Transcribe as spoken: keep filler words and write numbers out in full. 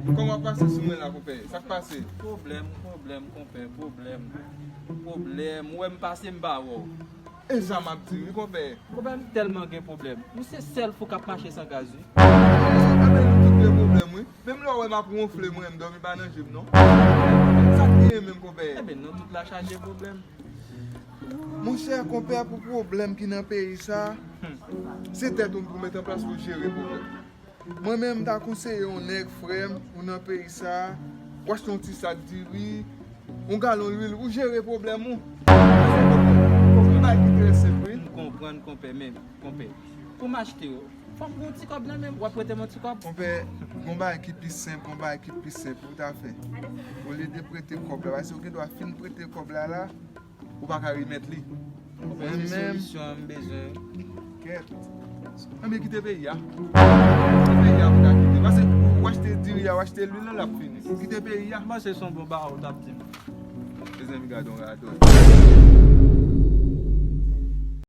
Kòman w ap pase sou mwen la, konpè? Sa k pase? Pwoblèm, pwoblèm, konpè, pwoblèm. Pwoblèm. Ou wè m pase, m pa wè w. E sa m ap di wi, konpè. Konpè, m tèlman gen pwoblèm. Ou se sèl fou k ap mache san gaz wi. Enben, nou tout gen pwoblèm wi. Menm lè w wè m ap wonfle, mwen, m dòmi pa nan je m non. Sa k genyen menm, konpè? Enben, nou tout la chaje pwoblèm. Monchè, konpè, pou pwoblèm ki nan peyi sa, se tèt ou pou met an plas pou jere pwoblèm. Mwen menm, m ta konseye yon nèg, frè m, ou nan peyi sa, ou achte yon ti sak diri, yon galon lwil, ou jere pwoblèm ou. Yon bagay ki trè senp wi. M konprann, konpè, men, konpè, pou m achte yo, fò m gen yon ti kòb nan men m, w ap prete m yon ti kòb? Konpè, yon bagay ki pi senp, yon bagay ki pi senp ou ta fè. Olye de prete kòb la, paske ou gen dwa fin prete kòb la la, ou pa ka remèt li. Konpè, se solisyon an m bezwen. Kèt. Enben, kite peyi a. Kite peyi a pou ta kite. Paske ou achte diri a, ou achte lwil la, l ap fini. Kite peyi a. M panse se yon bon bagay ou t ap di m. Mezanmi, gade yon radòt.